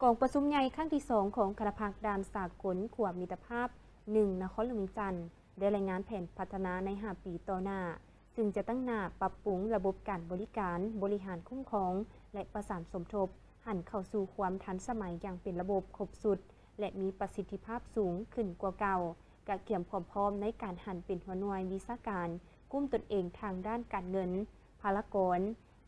ກອງປະຊຸມໃຫຍ່ຄັ້ງທີສອງຂອງຄະນະພັກດ່ານສາກົນຂົວມິດຕະພາບໜຶ່ງ ນະຄອນຫຼວງວຽງຈັນ ໄດ້ລາຍງານແຜນພັດທະນາໃນຫ້າປີຕໍ່ໜ້າ, ຊຶ່ງຈະຕັ້ງໜ້າປັບປຸງລະບົບການບໍລິການ, ບໍລິຫານຄຸ້ມຄອງ ແລະ ປະສານສົມທົບ ຫັນເຂົ້າສູ່ຄວາມທັນສະໄໝຢ່າງເປັນລະບົບຄົບຊຸດ ແລະ ມີປະສິດທິພາບສູງຂຶ້ນກວ່າເກົ່າ, ກະກຽມຄວາມພ້ອມໃນການຫັນເປັນຫົວໜ່ວຍວິຊາການ ກຸ້ມຕົນເອງທາງດ້ານການເງິນ, ພາລະກອນ,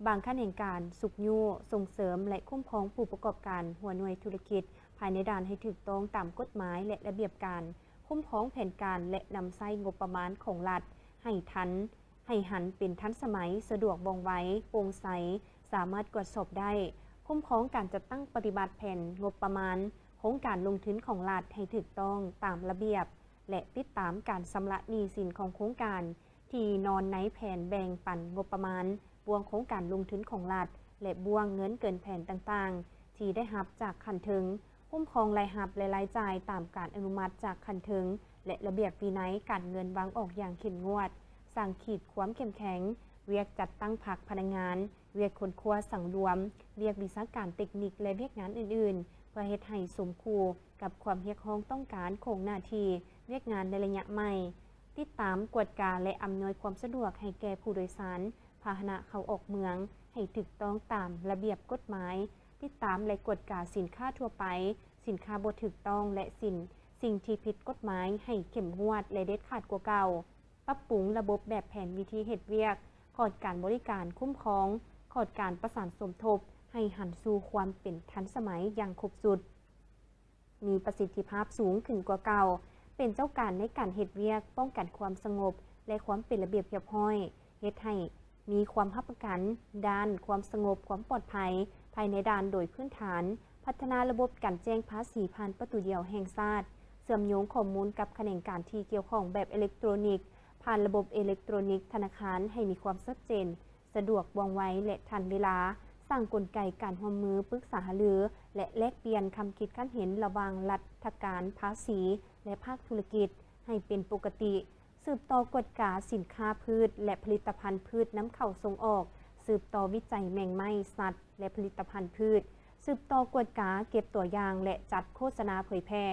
ບາງຂະແໜງການ, ຊຸກຍູ້, ສົ່ງເສີມ ແລະ ຄຸ້ມຄອງຜູ້ປະກອບການຫົວໜ່ວຍທຸລະກິດພາຍໃນດ່ານໃຫ້ຖືກຕ້ອງຕາມກົດໝາຍ ແລະ ລະບຽບການ, ຄຸ້ມຄອງແຜນການ ແລະ ນຳໃຊ້ງົບປະມານຂອງລັດໃຫ້ທັນ, ໃຫ້ຫັນເປັນທັນສະໄໝ, ສະດວກວ່ອງໄວ, ໂປ່ງໃສ, ສາມາດກວດສອບໄດ້, ຄຸ້ມຄອງການຈັດຕັ້ງປະຕິບັດແຜນງົບປະມານໂຄງການລົງທຶນຂອງລັດໃຫ້ຖືກຕ້ອງຕາມລະບຽບ ແລະ ຕິດຕາມການຊຳລະໜີ້ສິນຂອງໂຄງການ ທີ່ນອນໃນແຜນແບ່ງປັນງົບປະມານ, ບ່ວງໂຄງການລົງທຶນຂອງລັດ ແລະ ບ່ວງເງິນເກີນແຜນຕ່າງໆ ທີ່ໄດ້ຮັບຈາກຂັ້ນເທິງ, ຄຸ້ມຄອງລາຍຮັບ ແລະ ລາຍຈ່າຍຕາມການອະນຸມັດຈາກຂັ້ນເທິງ ແລະ ລະບຽບວິໄນການເງິນວາງອອກຢ່າງເຂັ້ມງວດ, ສ້າງຂີດຄວາມເຂັ້ມແຂງວຽກຈັດຕັ້ງພັກພະນັກງານ, ວຽກຄົ້ນຄວ້າສັງລວມ, ວຽກວິຊາການເຕັກນິກ ແລະ ວຽກງານອື່ນໆ ເພື່ອເຮັດໃຫ້ສົມຄູ່ກັບຄວາມຮຽກຮ້ອງຕ້ອງການຂອງໜ້າທີ່ວຽກງານໃນໄລຍະໃໝ່, ຕິດຕາມ, ກວດກາ ແລະ ອຳນວຍຄວາມສະດວກໃຫ້ແກ່ຜູ້ໂດຍສານພາຫະນະເຂົ້າອອກເມືອງໃຫ້ຖືກຕ້ອງຕາມລະບຽບກົດໝາຍ, ຕິດຕາມ ແລະ ກວດກາສິນຄ້າທົ່ວໄປ, ສິນຄ້າບໍ່ຖືກຕ້ອງ ແລະ ສິ່ງ, ສິ່ງທີ່ຜິດກົດໝາຍໃຫ້ເຂັ້ມງວດ ແລະ ເດັດຂາດກວ່າເກົ່າ. ປັບປຸງລະບົບແບບແຜນວິທີເຮັດວຽກຂອງການບໍລິການຄຸ້ມຄອງ, ຂອງການປະສານສົມທົບ ໃຫ້ຫັນສູ່ຄວາມເປັນທັນສະໄໝຢ່າງຄົບຊຸດ, ມີປະສິດທິພາບສູງຂຶ້ນກວ່າເກົ່າ, ເປັນເຈົ້າການໃນການເຮັດວຽກປ້ອງກັນຄວາມສະຫງົບ ແລະ ຄວາມເປັນລະບຽບຮຽບຮ້ອຍ, ເຮັດໃຫ້ມີຄວາມຮັບປະກັນດ້ານຄວາມສະຫງົບ, ຄວາມປອດໄພພາຍໃນດ່ານໂດຍພື້ນຖານ, ພັດທະນາລະບົບການແຈ້ງພາສີຜ່ານປະຕູດຽວແຫ່ງຊາດ, ເຊື່ອມໂຍງຂໍ້ມູນກັບຂະແໜງການທີ່ກ່ຽວຂ້ອງແບບເອເລັກໂຕຣນິກ, ຜ່ານລະບົບເອເລັກໂຕຣນິກທະນາຄານໃຫ້ມີຄວາມຊັດເຈນ, ສະດວກ, ວ່ອງໄວ ແລະ ທັນເວລາ, ສ້າງກົນໄກການຮ່ວມມືປຶກສາຫາລື ແລະ ແລກປ່ຽນຄຳຄິດຄຳເຫັນລະຫວ່າງລັດຖະການພາສີ ແລະ ພາກທຸລະກິດໃຫ້ເປັນປົກກະຕິ, ສືບຕໍ່ກວດກາສິນຄ້າພືດ ແລະ ຜະລິດຕະພັນພືດນຳເຂົ້າສົ່ງອອກ, ສືບຕໍ່ວິໄຈແມງໄມ້, ສັດ ແລະ ຜະລິດຕະພັນພືດ, ສືບຕໍ່ກວດກາເກັບຕົວຢ່າງ ແລະ ຈັດໂຄສະນາເຜີຍແຜ່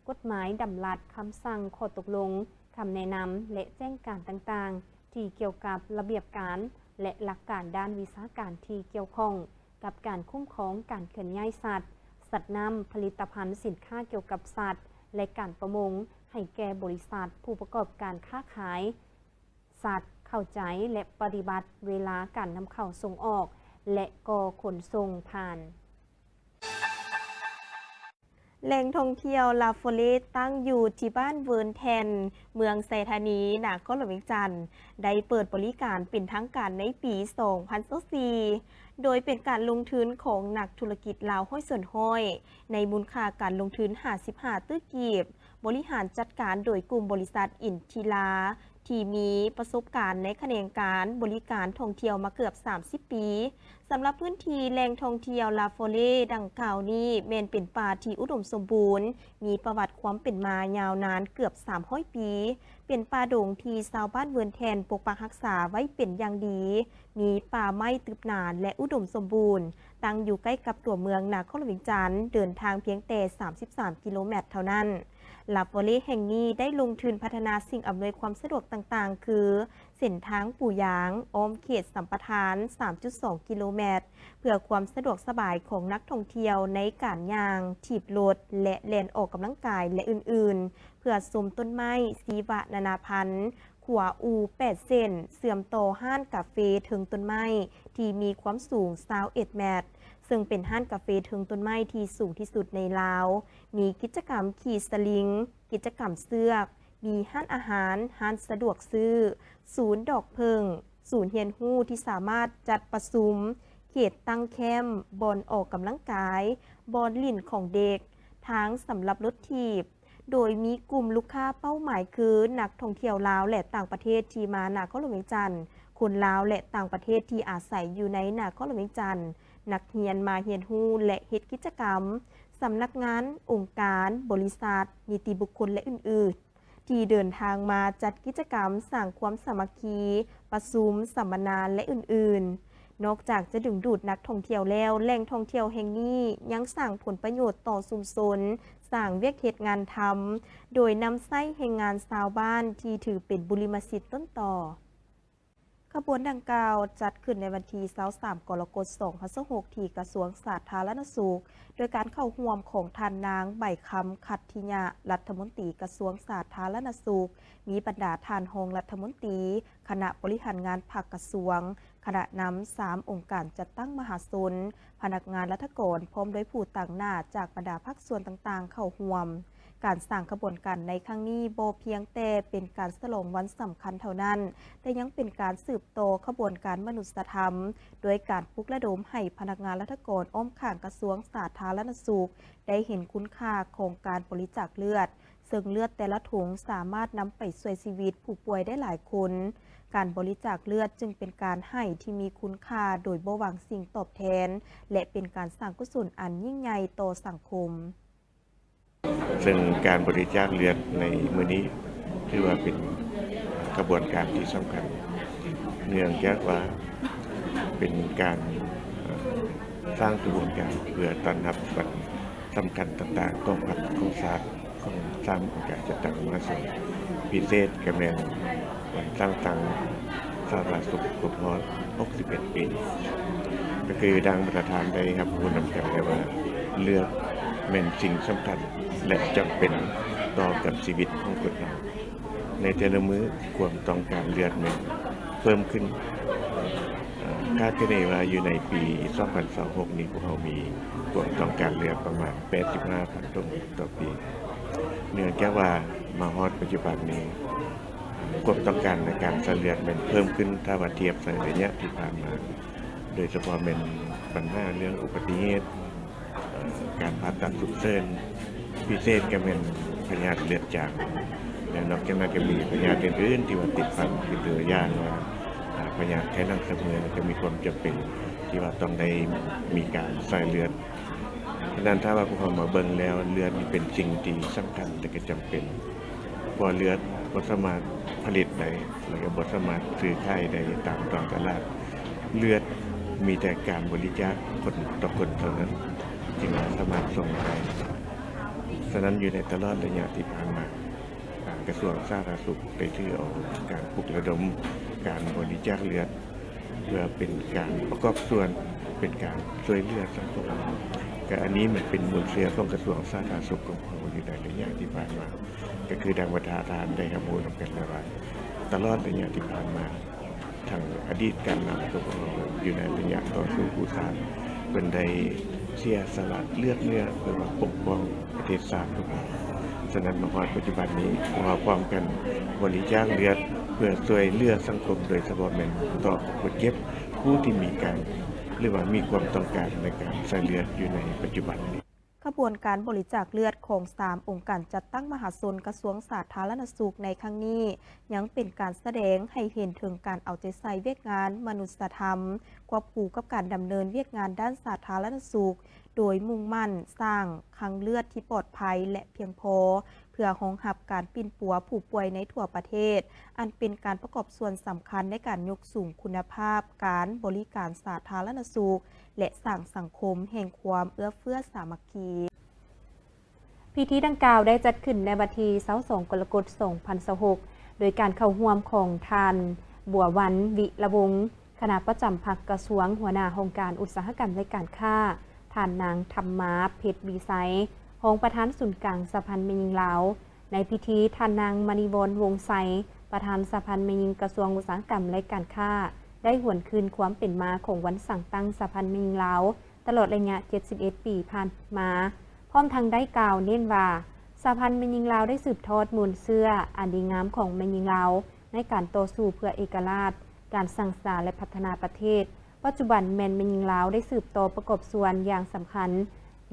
ກົດໝາຍ, ດຳລັດ, ຄຳສັ່ງ, ຂໍ້ຕົກລົງ, ຄຳແນະນຳ ແລະ ແຈ້ງການຕ່າງໆ ທີ່ກ່ຽວກັບລະບຽບການ ແລະ ຫຼັກການດ້ານວິຊາການທີ່ກ່ຽວຂ້ອງກັບການຄຸ້ມຄອງການເຄື່ອນຍ້າຍສັດ, ສັດນ້ຳ, ຜະລິດຕະພັນສິນຄ້າກ່ຽວກັບສັດ ແລະ ການປະມົງ ໃຫ້ແກ່ບໍລິສັດຜູ້ປະກອບການຄ້າຂາຍສັດ ເຂົ້າໃຈ ແລະ ປະຕິບັດເວລາການນຳເຂົ້າສົ່ງອອກ ແລະ ກໍຂົນສົ່ງຜ່ານ. ແຫຼ່ງທ່ອງທ່ຽວລາຟອເລດ ຕັ້ງຢູ່ທີ່ບ້ານເວີນແທ່ນ ເມືອງໄຊທານີ ນະຄອນຫຼວງວຽງຈັນ ໄດ້ເປີດບໍລິການເປັນທາງການໃນປີສອງພັນຊາວສີ່ ໂດຍເປັນການລົງທຶນຂອງນັກທຸລະກິດລາວຮ້ອຍສ່ວນຮ້ອຍ ໃນມູນຄ່າການລົງທຶນຫ້າສິບຫ້າຕື້ກີບ, ບໍລິຫານຈັດການໂດຍກຸ່ມບໍລິສັດອິນທິລາ ທີ່ມີປະສົບການໃນຂະແໜງການບໍລິການທ່ອງທ່ຽວມາເກືອບສາມສິບປີ. ສຳລັບພື້ນທີ່ແຫຼ່ງທ່ອງທ່ຽວລາຟອເລດັ່ງກ່າວນີ້ ແມ່ນເປັນປ່າທີ່ອຸດົມສົມບູນ, ມີປະຫວັດຄວາມເປັນມາຍາວນານເກືອບສາມຮ້ອຍປີ, ເປັນປ່າດົງທີ່ຊາວບ້ານເວີນແທ່ນປົກປັກຮັກສາໄວ້ເປັນຢ່າງດີ, ມີປ່າໄມ້ຕຶບໜານ ແລະ ອຸດົມສົມບູນ, ຕັ້ງຢູ່ໃກ້ກັບຕົວເມືອງນະຄອນຫຼວງວຽງຈັນ, ເດີນທາງພຽງແຕ່ສາມສິບສາມກິໂລແມັດເທົ່ານັ້ນ. ລາຟອເລແຫ່ງນີ້ໄດ້ລົງທຶນພັດທະນາສິ່ງອຳນວຍຄວາມສະດວກຕ່າງໆ ຄື ເສັ້ນທາງປູຢາງອ້ອມເຂດສຳປະທານສາມຈຸດສອງກິໂລແມັດ ເພື່ອຄວາມສະດວກສະບາຍຂອງນັກທ່ອງທ່ຽວໃນການຍ່າງ, ຖີບລົດ ແລະ ແລ່ນອອກກຳລັງກາຍ ແລະ ອື່ນໆ ເພື່ອຊົມຕົ້ນໄມ້ຊີວະນານາພັນ, ຂົວອູແປດເສັ້ນ ເຊື່ອມຕໍ່ຮ້ານກາເຟເທິງຕົ້ນໄມ້ທີ່ມີຄວາມສູງຊາວເອັດແມັດ, ເຊິ່ງເປັນຮ້ານກາເຟເທິງຕົ້ນໄມ້ທີ່ສູງທີ່ສຸດໃນລາວ, ມີກິດຈະກຳຂີ່ສະລິງ, ກິດຈະກຳເຊືອກ, ມີຮ້ານອາຫານ, ຮ້ານສະດວກຊື້, ສູນດອກເຜິ້ງ, ສູນຮຽນຮູ້ທີ່ສາມາດຈັດປະຊຸມ, ເຂດຕັ້ງແຄ້ມ, ບ່ອນອອກກຳລັງກາຍ, ບ່ອນຫຼິ້ນຂອງເດັກ, ທາງສຳລັບລົດຖີບ, ໂດຍມີກຸ່ມລູກຄ້າເປົ້າໝາຍຄື ນັກທ່ອງທ່ຽວລາວ ແລະ ຕ່າງປະເທດທີ່ມານະຄອນຫຼວງວຽງຈັນ, ຄົນລາວ ແລະ ຕ່າງປະເທດທີ່ອາໄສຢູ່ໃນນະຄອນຫຼວງວຽງຈັນ, ນັກຮຽນມາຮຽນຮູ້ ແລະ ເຮັດກິດຈະກຳ, ສຳນັກງານ, ອົງການ, ບໍລິສັດ, ນິຕິບຸກຄົນ ແລະ ອື່ນໆ. ທີ່ເດີນທາງມາຈັດກິດຈະກຳສ້າງຄວາມສາມັກຄີ, ປະຊຸມ, ສຳມະນາ ແລະ ອື່ນ ນອກຈາກຈະດຶງດູດນັກທ່ອງທ່ຽວແລ້ວ, ແຫຼ່ງທ່ອງທ່ຽວແຫ່ງນີ້ຍັງສ້າງຜົນປະໂຫຍດຕໍ່ຊຸມຊົນ, ສ້າງວຽກເຮັດງານທຳ, ໂດຍນຳໃຊ້ແຮງງານຊາວບ້ານທີ່ຖືເປັນບຸລິມະສິດຕົ້ນຕໍ. ຂະບວນດັ່ງກ່າວຈັດຂຶ້ນໃນວັນທີຊາວສາມ ກໍລະກົດ ສອງພັນຊາວຫົກ ທີ່ກະຊວງສາທາລະນະສຸກ, ໂດຍການເຂົ້າຮ່ວມຂອງທ່ານນາງ ໃບຄຳ ຂັດທິຍະ ລັດຖະມົນຕີກະຊວງສາທາລະນະສຸກ, ມີບັນດາທ່ານຮອງລັດຖະມົນຕີ, ຄະນະບໍລິຫານງານພັກກະຊວງ, ຄະນະນຳສາມອົງການຈັດຕັ້ງມະຫາຊົນ, ພະນັກງານລັດຖະກອນ ພ້ອມດ້ວຍຜູ້ຕາງໜ້າຈາກບັນດາພາກສ່ວນຕ່າງໆເຂົ້າຮ່ວມ. ການສ້າງຂະບວນການໃນຄັ້ງນີ້ບໍ່ພຽງແຕ່ເປັນການສະຫຼອງວັນສຳຄັນເທົ່ານັ້ນ, ແຕ່ຍັງເປັນການສືບຕໍ່ຂະບວນການມະນຸດສະທຳ, ດ້ວຍການປຸກລະດົມໃຫ້ພະນັກງານລັດຖະກອນອ້ອມຂ້າງກະຊວງສາທາລະນະສຸກ ໄດ້ເຫັນຄຸນຄ່າຂອງການບໍລິຈາກເລືອດ, ເຊິ່ງເລືອດແຕ່ລະຖົງສາມາດນຳໄປຊ່ວຍຊີວິດຜູ້ປ່ວຍໄດ້ຫຼາຍຄົນ. ການບໍລິຈາກເລືອດຈຶ່ງເປັນການໃຫ້ທີ່ມີຄຸນຄ່າໂດຍບໍ່ຫວັງສິ່ງຕອບແທນ ແລະ ເປັນການສ້າງກຸສົນອັນຍິ່ງໃຫຍ່ຕໍ່ສັງຄົມ. ເຊິ່ງການບໍລິຈາກເລືອດໃນມື້ນີ້ຖືວ່າເປັນຂະບວນການທີ່ສຳຄັນ, ເນື່ອງຈາກວ່າເປັນການ ເອີ່ ສ້າງຂະບວນການເພື່ອຕ້ອນຮັບວັນ ສຳຄັນຕ່າງໆຂອງພັກຂອງຊາດ ຂອງສາມອົງການຈັດຕັ້ງມະຫາຊົນ, ພິເສດກໍແມ່ນວັນສ້າງຕັ້ງສາທາລະນະສຸກຄົບຮອບຫົກສິບເອັດປີ. ກໍຄືດັ່ງບັນດາທ່ານໄດ້ຮັບຮູ້ນຳກັນແລ້ວວ່າ ເລືອດແມ່ນສິ່ງສຳຄັນ ແລະ ຈຳເປັນຕໍ່ກັບຊີວິດຂອງຄົນເຮົາ. ໃນແຕ່ລະມື້ຄວາມຕ້ອງການເລືອດແມ່ນເພີ່ມຂຶ້ນ. ເອີ່ ຄາດຄະເນວ່າຢູ່ໃນປີສອງພັນຊາວຫົກນີ້ ພວກເຮົາມີຄວາມຕ້ອງການເລືອດປະມານແປດສິບຫ້າພັນຖົງຕໍ່ປີ. ເນື່ອງຈາກວ່າມາຮອດປັດຈຸບັນນີ້ ຄວາມຕ້ອງການໃນການໃຊ້ເລືອດແມ່ນເພີ່ມຂຶ້ນ ຖ້າວ່າທຽບໃສ່ໄລຍະທີ່ຜ່ານມາ, ໂດຍສະເພາະແມ່ນບັນຫາເລື່ອງອຸບັດຕິເຫດ, ເອີ່ ການຜ່າຕັດສຸກເສີນ, ພິເສດກໍແມ່ນພະຍາດເລືອດຈາງ ແລະ ນອກຈາກນັ້ນກໍມີພະຍາດອື່ນໆທີ່ວ່າຕິດພັນ, ຄືຕົວຢ່າງວ່າ ອາ ພະຍາດໄຂ້ຫຼັງຊາກເມື່ອຍ ກໍມີຄວາມຈຳເປັນທີ່ວ່າຕ້ອງໄດ້ມີການໃສ່ເລືອດ. ສະນັ້ນ ຖ້າວ່າພວກເຮົາມາເບິ່ງແລ້ວ ເລືອດນີ້ເປັນສິ່ງທີ່ສຳຄັນ ແລະ ກໍຈຳເປັນ. ເພາະວ່າເລືອດບໍ່ສາມາດຜະລິດໄດ້ ແລະ ກໍບໍ່ສາມາດຊື້ຂາຍໄດ້ຕາມທ້ອງຕະຫຼາດ. ເລືອດມີແຕ່ການບໍລິຈາກຄົນຕໍ່ຄົນເທົ່ານັ້ນ ຈຶ່ງສາມາດສົ່ງມາໄດ້. ສະນັ້ນ ຢູ່ໃນຕະຫຼອດໄລຍະທີ່ຜ່ານມາ ກະຊວງສາທາລະນະສຸກໄດ້ຖືເອົາການປຸກລະດົມການບໍລິຈາກເລືອດ ເພື່ອເປັນການປະກອບສ່ວນ ເປັນການຊ່ວຍເຫຼືອສັງຄົມ. ກະອັນນີ້ມັນເປັນມູນເຊື້ອຂອງກະຊວງສາທາລະນະສຸກຂອງພວກເຮົາຢູ່ໃນໄລຍະທີ່ຜ່ານມາ. ກະຄືດັ່ງບັນດາທ່ານໄດ້ຮັບຮູ້ນຳກັນແລ້ວວ່າ ຕະຫຼອດໄລຍະທີ່ຜ່ານມາ ທັງອະດີດການນຳຂອງພວກເຮົາຢູ່ໃນໄລຍະຕໍ່ສູ້ກູ້ຊາດ ເພິ່ນໄດ້ເສຍສະຫຼະເລືອດເນື້ອເພື່ອມາປົກປ້ອງປະເທດຊາດຂອງເຮົາ. ສະນັ້ນ ມາຮອດປັດຈຸບັນນີ້ ພວກເຮົາພ້ອມກັນບໍລິຈາກເລືອດ ເພື່ອຊ່ວຍເຫຼືອສັງຄົມ ໂດຍສະເພາະແມ່ນຕໍ່ຜູ້ເຈັບ ຜູ້ທີ່ມີການ ຫຼືວ່າມີຄວາມຕ້ອງການໃນການໃຊ້ເລືອດຢູ່ໃນປັດຈຸບັນນີ້. ຂະບວນການບໍລິຈາກເລືອດຂອງສາມອົງການຈັດຕັ້ງມະຫາຊົນກະຊວງສາທາລະນະສຸກໃນຄັ້ງນີ້ ຍັງເປັນການສະແດງໃຫ້ເຫັນເຖິງການເອົາໃຈໃສ່ວຽກງານມະນຸດສະທຳ ຄວບຄູ່ກັບການດຳເນີນວຽກງານດ້ານສາທາລະນະສຸກ ໂດຍມຸ່ງໝັ້ນສ້າງຄັງເລືອດທີ່ປອດໄພ ແລະ ພຽງພໍ ເພື່ອຮອງຮັບການປິ່ນປົວຜູ້ປ່ວຍໃນທົ່ວປະເທດ, ອັນເປັນການປະກອບສ່ວນສຳຄັນໃນການຍົກສູງຄຸນນະພາບການບໍລິການສາທາລະນະສຸກ ແລະ ສ້າງສັງຄົມແຫ່ງຄວາມເອື້ອເຟື້ອສາມັກຄີ. ພິທີດັ່ງກ່າວໄດ້ຈັດຂຶ້ນໃນວັນທີຊາວສອງ ກໍລະກົດ ສອງພັນຊາວຫົກ ໂດຍການເຂົ້າຮ່ວມຂອງທ່ານ ບົວວັນ ວິລະວົງ ຄະນະປະຈຳພັກກະຊວງ, ຫົວໜ້າຫ້ອງການອຸດສາຫະກຳ ແລະ ການຄ້າ, ທ່ານນາງ ທຳມາ ເພັດວິໄຊ ຮອງປະທານສູນກາງສະຫະພັນແມ່ຍິງລາວ. ໃນພິທີ, ທ່ານນາງ ມະນີວອນ ວົງໄຊ ປະທານສະຫະພັນແມ່ຍິງກະຊວງອຸດສາຫະກຳ ແລະ ການຄ້າ ໄດ້ຫວນຄືນຄວາມເປັນມາຂອງວັນສ້າງຕັ້ງສະຫະພັນແມ່ຍິງລາວ ຕະຫຼອດໄລຍະເຈັດສິບເອັດປີຜ່ານມາ, ພ້ອມທັງໄດ້ກ່າວເນັ້ນວ່າ ສະຫະພັນແມ່ຍິງລາວໄດ້ສືບທອດມູນເຊື້ອອັນດີງາມຂອງແມ່ຍິງລາວ ໃນການຕໍ່ສູ້ເພື່ອເອກະລາດ, ການສ້າງສາ ແລະ ພັດທະນາປະເທດ. ປັດຈຸບັນແມ່ນແມ່ຍິງລາວໄດ້ສືບຕໍ່ປະກອບສ່ວນຢ່າງສຳຄັນ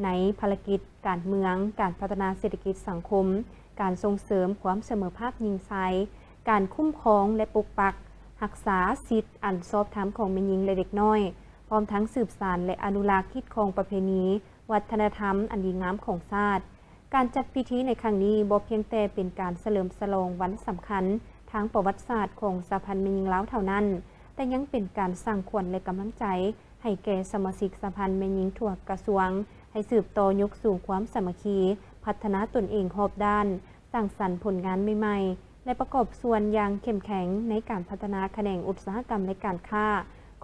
ໃນພາລະກິດການເມືອງ, ການພັດທະນາເສດຖະກິດສັງຄົມ, ການສົ່ງເສີມຄວາມສະເໝີພາບຍິງຊາຍ, ການຄຸ້ມຄອງ ແລະ ປົກປັກຮັກສາສິດອັນຊອບທຳຂອງແມ່ຍິງ ແລະ ເດັກນ້ອຍ, ພ້ອມທັງສືບສານ ແລະ ອະນຸລັກຮີດຄອງປະເພນີ ວັດທະນະທຳອັນດີງາມຂອງຊາດ. ການຈັດພິທີໃນຄັ້ງນີ້ບໍ່ພຽງແຕ່ເປັນການສະເຫຼີມສະຫຼອງວັນສຳຄັນທາງປະຫວັດສາດຂອງສະຫະພັນແມ່ຍິງລາວເທົ່ານັ້ນ, ແຕ່ຍັງເປັນການສ້າງຂວັນ ແລະ ກຳລັງໃຈໃຫ້ແກ່ສະມາຊິກສະຫະພັນແມ່ຍິງທົ່ວກະຊວງ ໃຫ້ສືບຕໍ່ຍົກສູງຄວາມສາມັກຄີ, ພັດທະນາຕົນເອງຮອບດ້ານ, ສ້າງສັນຜົນງານໃໝ່ໆ ແລະ ປະກອບສ່ວນຢ່າງເຂັ້ມແຂງໃນການພັດທະນາຂະແໜງອຸດສາຫະກຳ ແລະ ການຄ້າ,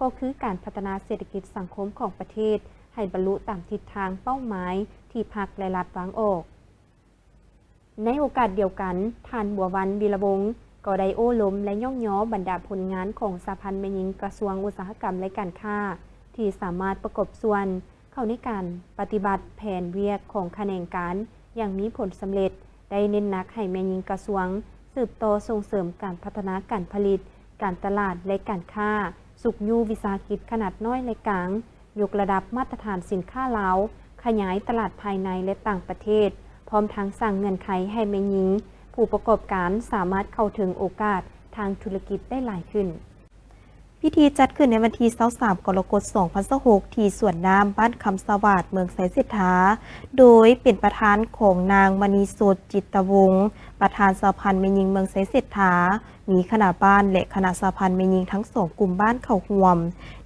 ກໍຄືການພັດທະນາເສດຖະກິດສັງຄົມຂອງປະເທດ ໃຫ້ບັນລຸຕາມທິດທາງເປົ້າໝາຍທີ່ພັກ ແລະ ລັດວາງອອກ. ໃນໂອກາດດຽວກັນ, ທ່ານ ບົວວັນ ວິລະວົງ ກໍໄດ້ໂອ້ລົມ ແລະ ຍ້ອງຍໍບັນດາຜົນງານຂອງສະຫະພັນແມ່ຍິງກະຊວງອຸດສາຫະກຳ ແລະ ການຄ້າ ທີ່ສາມາດປະກອບສ່ວນເຂົ້າໃນການປະຕິບັດແຜນວຽກຂອງຂະແໜງການຢ່າງມີຜົນສຳເລັດ, ໄດ້ເນັ້ນໜັກໃຫ້ແມ່ຍິງກະຊວງສືບຕໍ່ສົ່ງເສີມການພັດທະນາການຜະລິດ, ການຕະຫຼາດ ແລະ ການຄ້າ, ຊຸກຍູ້ວິສາຫະກິດຂະໜາດນ້ອຍ ແລະ ກາງ, ຍົກລະດັບມາດຕະຖານສິນຄ້າລາວ, ຂະຫຍາຍຕະຫຼາດພາຍໃນ ແລະ ຕ່າງປະເທດ, ພ້ອມທັງສ້າງເງື່ອນໄຂໃຫ້ແມ່ຍິງຜູ້ປະກອບການສາມາດເຂົ້າເຖິງໂອກາດທາງທຸລະກິດໄດ້ຫຼາຍຂຶ້ນ. ພິທີຈັດຂຶ້ນໃນວັນທີຊາວສາມ ກໍລະກົດ ສອງພັນຊາວຫົກ ທີ່ສວນນ້ຳບ້ານຄຳສະຫວາດ ເມືອງໄຊເສດຖາ ໂດຍເປັນປະທານຂອງນາງ ມະນີສົດ ຈິດຕະວົງ ປະທານສະຫະພັນແມ່ຍິງເມືອງໄຊເສດຖາ, ມີຄະນະບ້ານ ແລະ ຄະນະສະຫະພັນແມ່ຍິງທັງສອງກຸ່ມບ້ານເຂົ້າຮ່ວມ.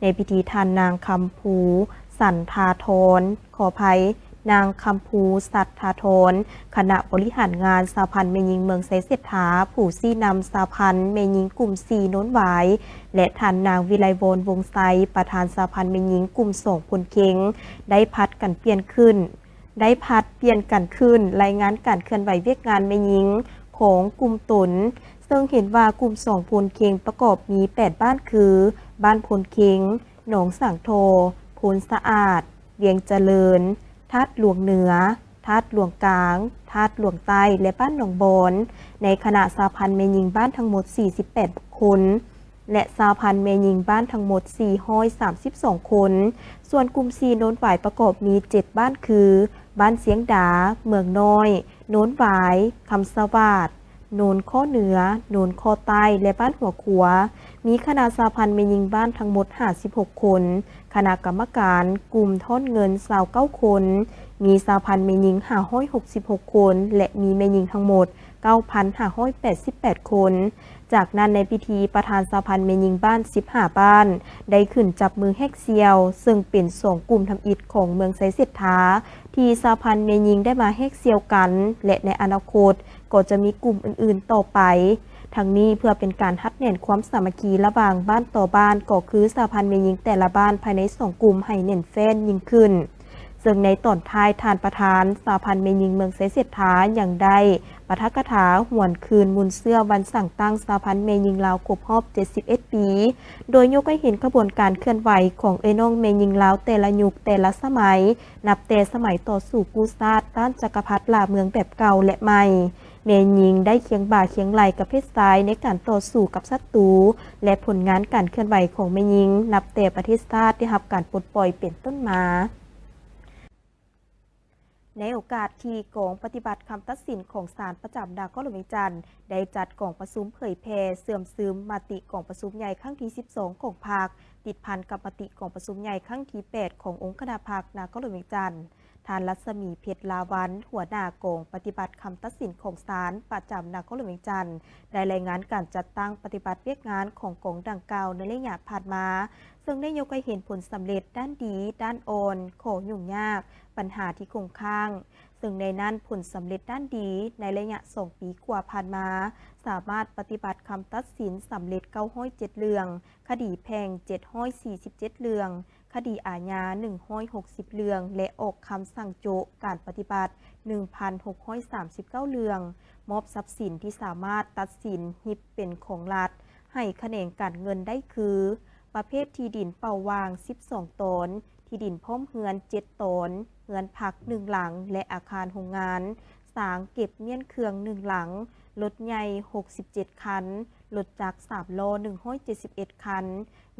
ໃນພິທີທ່ານນາງ ຄຳພູ ສັນທາທອນ, ຂໍອະໄພ, ນາງ ຄຳພູ ສັດທາທອນ, ຄະນະບໍລິຫານງານສະຫະພັນແມ່ຍິງເມືອງໄຊເສດຖາ, ຜູ້ຊີ້ນຳສະຫະພັນແມ່ຍິງກຸ່ມສີ່ໂນນຫວາຍ ແລະ ທ່ານນາງ ວິໄລວອນ ວົງໄຊ, ປະທານສະຫະພັນແມ່ຍິງກຸ່ມສອງໂພນເຄັງ, ໄດ້ຜັດກັນປ່ຽນຂຶ້ນ, ໄດ້ຜັດປ່ຽນກັນຂຶ້ນລາຍງານການເຄື່ອນໄຫວວຽກງານແມ່ຍິງຂອງກຸ່ມຕົນ, ເຊິ່ງເຫັນວ່າກຸ່ມສອງໂພນເຄັງປະກອບມີແປດບ້ານຄື ບ້ານໂພນເຄັງ, ໜອງສາງທໍ່, ໂພນສະອາດ, ວຽງຈະເລີນ, ທາດຫຼວງເໜືອ, ທາດຫຼວງກາງ, ທາດຫຼວງໃຕ້ ແລະ ບ້ານໜອງບອນ, ໃນຂະນະສະຫະພັນແມ່ຍິງບ້ານທັງໝົດສີ່ສິບແປດຄົນ ແລະ ສະຫະພັນແມ່ຍິງບ້ານທັງໝົດສີ່ຮ້ອຍສາມສິບສອງຄົນ. ສ່ວນກຸ່ມສີ່ໂນນຫວາຍປະກອບມີເຈັດບ້ານຄື ບ້ານຊຽງດາ, ເມືອງນ້ອຍ, ໂນນຫວາຍ, ຄຳສະຫວາດ, ໂນນຄໍເໜືອ, ໂນນຄໍໃຕ້ ແລະ ບ້ານຫົວຂົວ, ມີຄະນະສະຫະພັນແມ່ຍິງບ້ານທັງໝົດຫ້າສິບຫົກຄົນ, ຄະນະກຳມະການກຸ່ມທ້ອນເງິນຊາວເກົ້າຄົນ, ມີສະຫະພັນແມ່ຍິງຫ້າຮ້ອຍຫົກສິບຫົກຄົນ ແລະ ມີແມ່ຍິງທັງໝົດເກົ້າພັນຫ້າຮ້ອຍແປດສິບແປດຄົນ. ຈາກນັ້ນໃນພິທີ, ປະທານສະຫະພັນແມ່ຍິງບ້ານສິບຫ້າບ້ານ ໄດ້ຂຶ້ນຈັບມືແຮກສ່ຽວ, ເຊິ່ງເປັນສອງກຸ່ມທຳອິດຂອງເມືອງໄຊເສດຖາ ທີ່ສະຫະພັນແມ່ຍິງໄດ້ມາແຮກສ່ຽວກັນ ແລະ ໃນອະນາຄົດກໍຈະມີກຸ່ມອື່ນໆຕໍ່ໄປ. ທັງນີ້ເພື່ອເປັນການຮັດແໜ້ນຄວາມສາມັກຄີລະຫວ່າງບ້ານຕໍ່ບ້ານ, ກໍຄືສະຫະພັນແມ່ຍິງແຕ່ລະບ້ານພາຍໃນສອງກຸ່ມໃຫ້ແໜ້ນແຟ້ນຍິ່ງຂຶ້ນ. ເຊິ່ງໃນຕອນທ້າຍ, ທ່ານປະທານສະຫະພັນແມ່ຍິງເມືອງໄຊເສດຖາ ຍັງໄດ້ປາຖະກະຖາຫວນຄືນມູນເຊື້ອວັນສ້າງຕັ້ງສະຫະພັນແມ່ຍິງລາວຄົບຮອບເຈັດສິບເອັດປີ, ໂດຍຍົກໃຫ້ເຫັນຂະບວນການເຄື່ອນໄຫວຂອງເອື້ອຍນ້ອງແມ່ຍິງລາວແຕ່ລະຍຸກແຕ່ລະສະໄໝ, ນັບແຕ່ສະໄໝຕໍ່ສູ້ກູ້ຊາດຕ້ານຈັກກະພັດລ່າເມືອງແບບເກົ່າ ແລະ ໃໝ່, ແມ່ຍິງໄດ້ຄຽງບ່າຄຽງໄຫຼ່ກັບເພດຊາຍໃນການຕໍ່ສູ້ກັບສັດຕູ ແລະ ຜົນງານການເຄື່ອນໄຫວຂອງແມ່ຍິງ ນັບແຕ່ປະເທດຊາດໄດ້ຮັບການປົດປ່ອຍເປັນຕົ້ນມາ. ໃນໂອກາດທີ່ກອງປະຕິບັດຄຳຕັດສິນຂອງສານປະຈຳນະຄອນຫຼວງວຽງຈັນ ໄດ້ຈັດກອງປະຊຸມເຜີຍແຜ່ເຊື່ອມຊຶມມະຕິກອງປະຊຸມໃຫຍ່ຄັ້ງທີສິບສອງຂອງພັກ, ຕິດພັນກັບມະຕິກອງປະຊຸມໃຫຍ່ຄັ້ງທີແປດຂອງອົງຄະນະພັກນະຄອນຫຼວງວຽງຈັນ, ທ່ານ ລັດສະໝີ ເພັດລາວັນ ຫົວໜ້າກອງປະຕິບັດຄຳຕັດສິນຂອງສານປະຈຳນະຄອນຫຼວງວຽງຈັນ ໄດ້ລາຍງານການຈັດຕັ້ງປະຕິບັດວຽກງານຂອງກອງດັ່ງກ່າວໃນໄລຍະຜ່ານມາ, ເຊິ່ງໄດ້ຍົກໃຫ້ເຫັນຜົນສຳເລັດດ້ານດີ, ດ້ານອ່ອນ, ຂໍ້ຫຍຸ້ງຍາກ, ບັນຫາທີ່ຄົງຄ້າງ, ເຊິ່ງໃນນັ້ນຜົນສຳເລັດດ້ານດີໃນໄລຍະສອງປີກວ່າຜ່ານມາ ສາມາດປະຕິບັດຄຳຕັດສິນສຳເລັດເກົ້າຮ້ອຍເຈັດເລື່ອງ, ຄະດີແພ່ງເຈັດຮ້ອຍສີ່ສິບເຈັດເລື່ອງ, ຄະດີອາຍາໜຶ່ງຮ້ອຍຫົກສິບເລື່ອງ ແລະ ອອກຄຳສັ່ງໂຈະການປະຕິບັດໜຶ່ງພັນຫົກຮ້ອຍສາມສິບເກົ້າເລື່ອງ, ມອບຊັບສິນທີ່ສາມາດຕັດສິນຮິບເປັນຂອງລັດໃຫ້ຂະແໜງການເງິນໄດ້ຄື ປະເພດທີ່ດິນເປົ່າຫວ່າງສິບສອງຕອນ, ທີ່ດິນພ້ອມເຮືອນເຈັດຕອນ, ເຮືອນພັກໜຶ່ງຫຼັງ ແລະ ອາຄານໂຮງງານ, ສາງເກັບມ້ຽນເຄື່ອງໜຶ່ງຫຼັງ, ລົດໃຫຍ່ຫົກສິບເຈັດຄັນ, ລົດຈັກສາມລໍ້ໜຶ່ງຮ້ອຍເຈັດສິບເອັດຄັນ,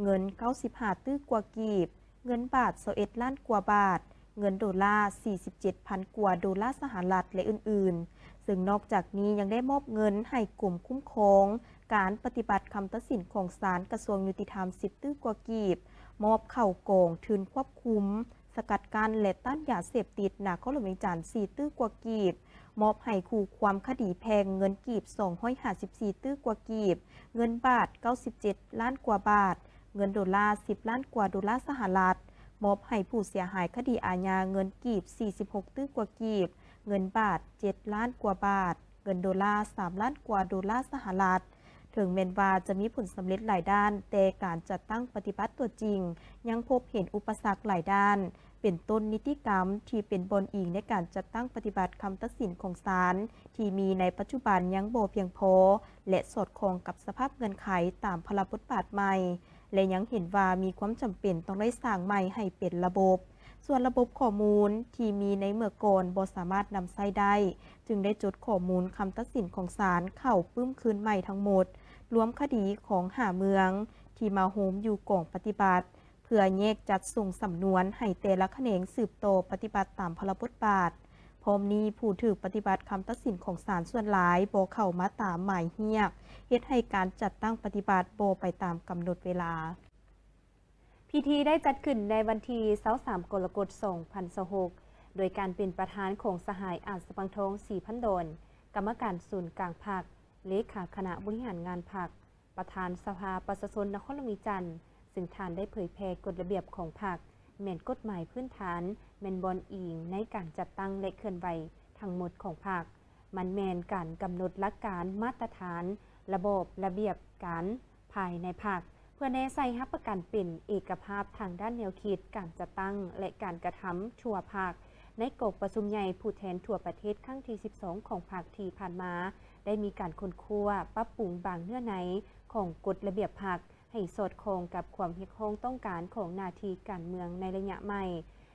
ເງິນເກົ້າສິບຫ້າຕື້ກວ່າກີບ, ເງິນບາດຊາວເອັດລ້ານກວ່າບາດ, ເງິນໂດລາສີ່ສິບເຈັດພັນກວ່າໂດລາສະຫະລັດ ແລະ ອື່ນໆ. ເຊິ່ງນອກຈາກນີ້ຍັງໄດ້ມອບເງິນໃຫ້ກົມຄຸ້ມຄອງການປະຕິບັດຄຳຕັດສິນຂອງສານກະຊວງຍຸຕິທຳສິບຕື້ກວ່າກີບ, ມອບເຂົ້າກອງທຶນຄວບຄຸມ, ສະກັດກັ້ນ ແລະ ຕ້ານຢາເສບຕິດນະຄອນຫຼວງວຽງຈັນສີ່ຕື້ກວ່າກີບ, ມອບໃຫ້ຄູ່ຄວາມຄະດີແພ່ງເງິນກີບສອງຮ້ອຍຫ້າສິບສີ່ຕື້ກວ່າກີບ, ເງິນບາດເກົ້າສິບເຈັດລ້ານກວ່າບາດ, ເງິນໂດລາສິບລ້ານກວ່າໂດລາສະຫະລັດ, ມອບໃຫ້ຜູ້ເສຍຫາຍຄະດີອາຍາເງິນກີບສີ່ສິບຫົກຕື້ກວ່າກີບ, ເງິນບາດເຈັດລ້ານກວ່າບາດ, ເງິນໂດລາສາມລ້ານກວ່າໂດລາສະຫະລັດ. ເຖິງແມ່ນວ່າຈະມີຜົນສຳເລັດຫຼາຍດ້ານ, ແຕ່ການຈັດຕັ້ງປະຕິບັດຕົວຈິງ ຍັງພົບເຫັນອຸປະສັກຫຼາຍດ້ານ, ເປັນຕົ້ນນິຕິກຳທີ່ເປັນບ່ອນອີງໃນການຈັດຕັ້ງປະຕິບັດຄຳຕັດສິນຂອງສານ ທີ່ມີໃນປັດຈຸບັນຍັງບໍ່ພຽງພໍ ແລະ ສອດຄ່ອງກັບສະພາບເງື່ອນໄຂຕາມພາລະບົດບາດໃໝ່ ແລະ ຍັງເຫັນວ່າມີຄວາມຈຳເປັນຕ້ອງໄດ້ສ້າງໃໝ່ໃຫ້ເປັນລະບົບ. ສ່ວນລະບົບຂໍ້ມູນທີ່ມີໃນເມື່ອກ່ອນບໍ່ສາມາດນຳໃຊ້ໄດ້, ຈຶ່ງໄດ້ຈົດຂໍ້ມູນຄຳຕັດສິນຂອງສານເຂົ້າປຶ້ມຄືນໃໝ່ທັງໝົດ, ລວມຄະດີຂອງຫ້າເມືອງທີ່ມາໂຮມຢູ່ກອງປະຕິບັດ, ເພື່ອແຍກຈັດສົ່ງສຳນວນໃຫ້ແຕ່ລະຂະແໜງສືບຕໍ່ປະຕິບັດຕາມພາລະບົດບາດ. ພ້ອມນີ້, ຜູ້ຖືກປະຕິບັດຄຳຕັດສິນຂອງສານສ່ວນຫຼາຍບໍ່ເຂົ້າມາຕາມໝາຍຮຽກ, ເຮັດໃຫ້ການຈັດຕັ້ງປະຕິບັດບໍ່ໄປຕາມກຳນົດເວລາ. ພິທີໄດ້ຈັດຂຶ້ນໃນວັນທີຊາວສາມ ກໍລະກົດ ສອງພັນຊາວຫົກ ໂດຍການເປັນປະທານຂອງສະຫາຍ ອາດສະພັງທອງ ສີພັນດອນ, ກຳມະການສູນກາງພັກ, ເລຂາຄະນະບໍລິຫານງານພັກ, ປະທານສະພາປະຊາຊົນນະຄອນຫຼວງວຽງຈັນ, ຊຶ່ງທ່ານໄດ້ເຜີຍແຜ່ກົດລະບຽບຂອງພັກ, ແມ່ນກົດໝາຍພື້ນຖານ, ແມ່ນບ່ອນອີງໃນການຈັດຕັ້ງ ແລະ ເຄື່ອນໄຫວທັງໝົດຂອງພັກ. ມັນແມ່ນການກຳນົດຫຼັກການ, ມາດຕະຖານ, ລະບອບ, ລະບຽບການພາຍໃນພັກ, ເພື່ອແນໃສ່ຮັບປະກັນເປັນເອກະພາບທາງດ້ານແນວຄິດ, ການຈັດຕັ້ງ ແລະ ການກະທຳທົ່ວພັກ. ໃນກອງປະຊຸມໃຫຍ່ຜູ້ແທນທົ່ວປະເທດຄັ້ງທີສິບສອງຂອງພັກທີ່ຜ່ານມາ, ໄດ້ມີການຄົ້ນຄວ້າ, ປັບປຸງບາງເນື້ອໃນຂອງກົດລະບຽບພັກ ໃຫ້ສອດຄ່ອງກັບຄວາມຮຽກຮ້ອງຕ້ອງການຂອງໜ້າທີ່ການເມືອງໃນໄລຍະໃໝ່,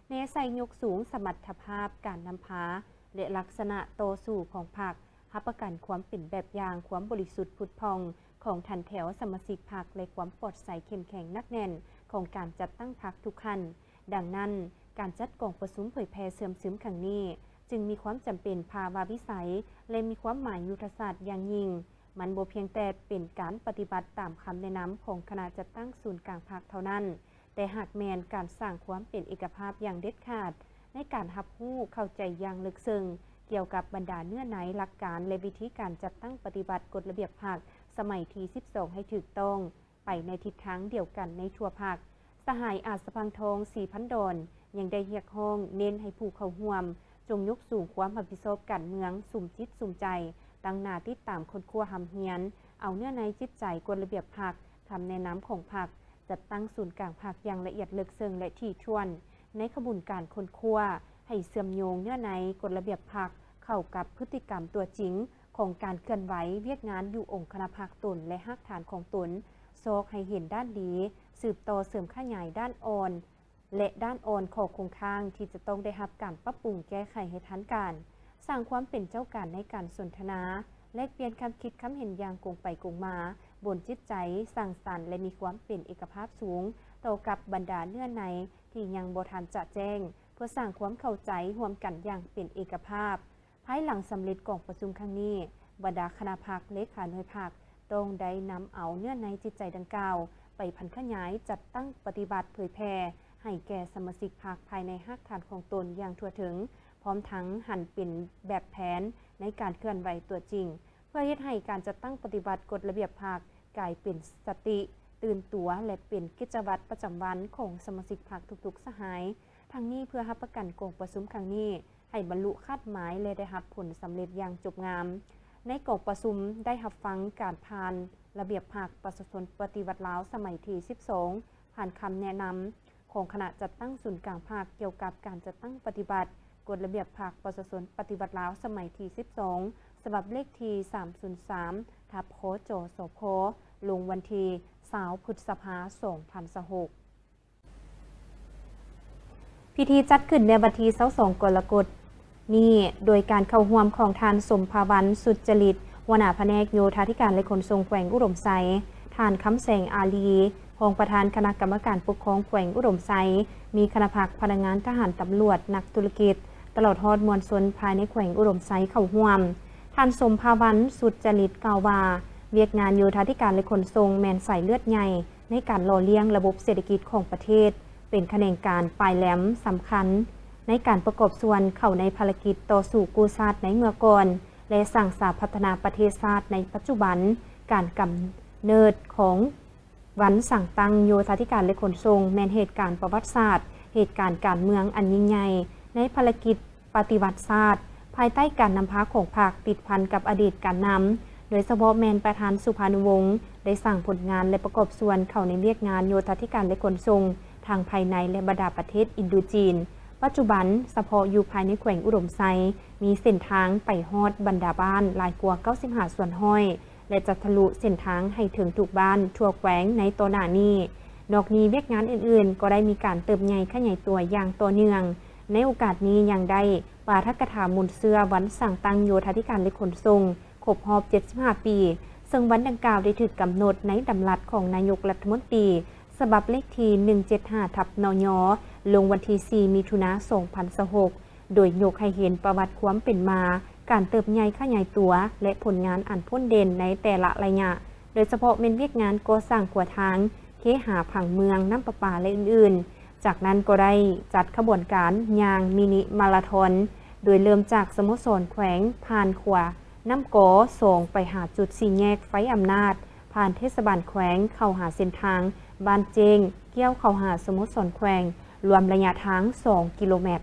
ແນໃສ່ຍົກສູງສະມັດຖະພາບການນຳພາ ແລະ ລັກສະນະຕໍ່ສູ້ຂອງພັກ, ຮັບປະກັນຄວາມເປັນແບບຢ່າງຄວາມບໍລິສຸດຜຸດຜ່ອງຂອງຖັນແຖວສະມາຊິກພັກ ແລະ ຄວາມປອດໃສເຂັ້ມແຂງໜັກແໜ້ນຂອງການຈັດຕັ້ງພັກທຸກຂັ້ນ. ດັ່ງນັ້ນ, ການຈັດກອງປະຊຸມເຜີຍແຜ່ເຊື່ອມຊຶມຄັ້ງນີ້ ຈຶ່ງມີຄວາມຈຳເປັນພາວະວິໄສ ແລະ ມີຄວາມໝາຍຍຸດທະສາດຢ່າງຍິ່ງ. ມັນບໍ່ພຽງແຕ່ເປັນການປະຕິບັດຕາມຄຳແນະນຳຂອງຄະນະຈັດຕັ້ງສູນກາງພັກເທົ່ານັ້ນ, ແຕ່ຫາກແມ່ນການສ້າງຄວາມເປັນເອກະພາບຢ່າງເດັດຂາດ ໃນການຮັບຮູ້ເຂົ້າໃຈຢ່າງເລິກເຊິ່ງກ່ຽວກັບບັນດາເນື້ອໃນ, ຫຼັກການ ແລະ ວິທີການຈັດຕັ້ງປະຕິບັດກົດລະບຽບພັກສະໄໝທີສິບສອງໃຫ້ຖືກຕ້ອງ ໄປໃນທິດທາງດຽວກັນໃນທົ່ວພັກ. ສະຫາຍ ອາດສະພັງທອງ ສີພັນດອນ ຍັງໄດ້ຮຽກຮ້ອງເນັ້ນໃຫ້ຜູ້ເຂົ້າຮ່ວມ ຈົ່ງຍົກສູງຄວາມຮັບຜິດຊອບການເມືອງ, ສຸມຈິດສຸມໃຈ, ຕັ້ງໜ້າຕິດຕາມຄົ້ນຄວ້າຮ່ຳຮຽນເອົາເນື້ອໃນຈິດໃຈ, ກົດລະບຽບພັກ, ຄຳແນະນຳຂອງພັກ, ຈັດຕັ້ງສູນກາງພັກຢ່າງລະອຽດເລິກເຊິ່ງ ແລະ ຖີ່ຖ້ວນ ໃນຂະບວນການຄົ້ນຄວ້າ ໃຫ້ເຊື່ອມໂຍງເນື້ອໃນກົດລະບຽບພັກເຂົ້າກັບພຶດຕິກຳຕົວຈິງ ຂອງການເຄື່ອນໄຫວວຽກງານຢູ່ອົງຄະນະພັກຕົນ ແລະ ຮາກຖານຂອງຕົນ, ຊອກໃຫ້ເຫັນດ້ານດີ, ສືບຕໍ່ເສີມຂະຫຍາຍດ້ານອ່ອນ ແລະ ດ້ານອ່ອນຂໍ້ຄົງຄ້າງທີ່ຈະຕ້ອງໄດ້ຮັບການປັບປຸງແກ້ໄຂໃຫ້ທັນການ, ສ້າງຄວາມເປັນເຈົ້າການໃນການສົນທະນາ, ແລກປ່ຽນຄຳຄິດຄຳເຫັນຢ່າງກົງໄປກົງມາ, ບົນຈິດໃຈສ້າງສັນ ແລະ ມີຄວາມເປັນເອກະພາບສູງຕໍ່ກັບບັນດາເນື້ອໃນທີ່ຍັງບໍ່ທັນຈະແຈ້ງ, ເພື່ອສ້າງຄວາມເຂົ້າໃຈຮ່ວມກັນຢ່າງເປັນເອກະພາບ. ພາຍຫຼັງສຳເລັດກອງປະຊຸມຄັ້ງນີ້, ບັນດາຄະນະພັກ, ເລຂາໜ່ວຍພັກ ຕ້ອງໄດ້ນຳເອົາເນື້ອໃນຈິດໃຈດັ່ງກ່າວ ໄປຜັນຂະຫຍາຍ, ຈັດຕັ້ງປະຕິບັດ, ເຜີຍແຜ່ໃຫ້ແກ່ສະມາຊິກພັກພາຍໃນຮາກຖານຂອງຕົນຢ່າງທົ່ວເຖິງ, ພ້ອມທັງຫັນເປັນແບບແຜນໃນການເຄື່ອນໄຫວຕົວຈິງ, ເພື່ອເຮັດໃຫ້ການຈັດຕັ້ງປະຕິບັດກົດລະບຽບພັກກາຍເປັນສະຕິຕື່ນຕົວ ແລະ ເປັນກິດຈະວັດປະຈຳວັນຂອງສະມາຊິກພັກທຸກໆສະຫາຍ. ທັງນີ້ເພື່ອຮັບປະກັນກອງປະຊຸມຄັ້ງນີ້ ໃຫ້ບັນລຸຄາດໝາຍ ແລະ ໄດ້ຮັບຜົນສຳເລັດຢ່າງຈົບງາມ. ໃນກອງປະຊຸມໄດ້ຮັບຟັງການຜ່ານລະບຽບພັກປະຊາຊົນປະຕິວັດລາວສະໄໝທີສິບສອງ ຜ່ານຄຳແນະນຳຂອງຄະນະຈັດຕັ້ງສູນກາງພັກ ກ່ຽວກັບການຈັດຕັ້ງປະຕິບັດກົດລະບຽບພັກປະຊາຊົນປະຕິວັດລາວສະໄໝທີສິບສອງ ສະບັບເລກທີສາມສູນສາມ ທັບ ຄຈສພ ລົງວັນທີຊາວ ພຶດສະພາ ສອງພັນຊາວຫົກ. ພິທີຈັດຂຶ້ນໃນວັນທີຊາວສອງ ກໍລະກົດນີ້ ໂດຍການເຂົ້າຮ່ວມຂອງທ່ານ ສົມພາວັນ ສຸດຈະລິດ ຫົວໜ້າພະແນກໂຍທາທິການ ແລະ ຂົນສົ່ງແຂວງອຸດົມໄຊ, ທ່ານ ຄຳແສງ ອາລີ ຮອງປະທານຄະນະກຳມະການປົກຄອງແຂວງອຸດົມໄຊ, ມີຄະນະພັກ, ພະນັກງານ, ທະຫານ, ຕຳຫຼວດ, ນັກທຸລະກິດ, ຕະຫຼອດຮອດມວນຊົນພາຍໃນແຂວງອຸດົມໄຊເຂົ້າຮ່ວມ. ທ່ານ ສົມພາວັນ ສຸດຈະລິດ ກ່າວວ່າ, ວຽກງານໂຍທາທິການ ແລະ ຂົນສົ່ງແມ່ນສາຍເລືອດໃຫຍ່ ໃນການຫຼໍ່ລ້ຽງລະບົບເສດຖະກິດຂອງປະເທດ, ເປັນຂະແໜງການປາຍແຫຼມສຳຄັນໃນການປະກອບສ່ວນເຂົ້າໃນພາລະກິດຕໍ່ສູ້ກູ້ຊາດໃນເມື່ອກ່ອນ ແລະ ສ້າງສາພັດທະນາປະເທດຊາດໃນປັດຈຸບັນ. ການກຳເນີດຂອງ ວັນສ້າງຕັ້ງໂຍທາທິການ ແລະ ຂົນສົ່ງ ແມ່ນເຫດການປະຫວັດສາດ, ເຫດການການເມືອງອັນຍິ່ງໃຫຍ່ ໃນພາລະກິດປະຕິວັດຊາດ, ພາຍໃຕ້ການນຳພາຂອງພັກ ຕິດພັນກັບອະດີດການນຳ, ໂດຍສະເພາະແມ່ນປະທານສຸພານຸວົງ ໄດ້ສ້າງຜົນງານ ແລະ ປະກອບສ່ວນເຂົ້າໃນວຽກງານໂຍທາທິການ ແລະ ຂົນສົ່ງ ທັງພາຍໃນ ແລະ ບັນດາປະເທດອິນໂດຈີນ. ປັດຈຸບັນ, ສະເພາະຢູ່ພາຍໃນແຂວງອຸດົມໄຊ, ມີເສັ້ນທາງໄປຮອດບັນດາບ້ານຫຼາຍກວ່າເກົ້າສິບຫ້າສ່ວນຮ້ອຍ ແລະ ຈະທະລຸເສັ້ນທາງໃຫ້ເຖິງທຸກບ້ານທົ່ວແຂວງໃນຕໍ່ໜ້ານີ້. ນອກນີ້, ວຽກງານອື່ນໆກໍໄດ້ມີການເຕີບໃຫຍ່ຂະຫຍາຍຕົວຢ່າງຕໍ່ເນື່ອງ. ໃນໂອກາດນີ້ຍັງໄດ້ປາຖະກະຖາໝູນເຊື້ອວັນສ້າງຕັ້ງໂຍທາທິການ ແລະ ຂົນສົ່ງ ຄົບຮອບເຈັດສິບຫ້າປີ, ເຊິ່ງວັນດັ່ງກ່າວໄດ້ຖືກກຳນົດໃນດຳລັດຂອງນາຍົກລັດຖະມົນຕີ ສະບັບເລກທີໜຶ່ງເຈັດຫ້າທັບ ນຍ ລົງວັນທີສີ່ມິຖຸນາ ສອງພັນຊາວຫົກ ໂດຍຍົກໃຫ້ເຫັນປະຫວັດຄວາມເປັນມາ, ການເຕີບໃຫຍ່ຂະຫຍາຍຕົວ ແລະ ຜົນງານອັນໂພດເດັ່ນໃນແຕ່ລະໄລຍະ, ໂດຍສະເພາະແມ່ນວຽກງານກໍ່ສ້າງຂົວທາງ, ເຄຫາຜັງເມືອງ, ນ້ຳປະປາ ແລະ ອື່ນໆ. ຈາກນັ້ນກໍໄດ້ຈັດຂະບວນການຍ່າງມິນິມາລາທອນ, ໂດຍເລີ່ມຈາກສະໂມສອນແຂວງ, ຜ່ານຂົວນ້ຳກໍສອງ ໄປຫາຈຸດສີ່ແຍກໄຟອຳນາດ, ຜ່ານເທດສະບານແຂວງ ເຂົ້າຫາເສັ້ນທາງບ້ານເຈ້ງ, ກ່ຽວເຂົ້າຫາສະໂມສອນແຂວງ, ລວມໄລຍະທາງສອງກິໂລແມັດ.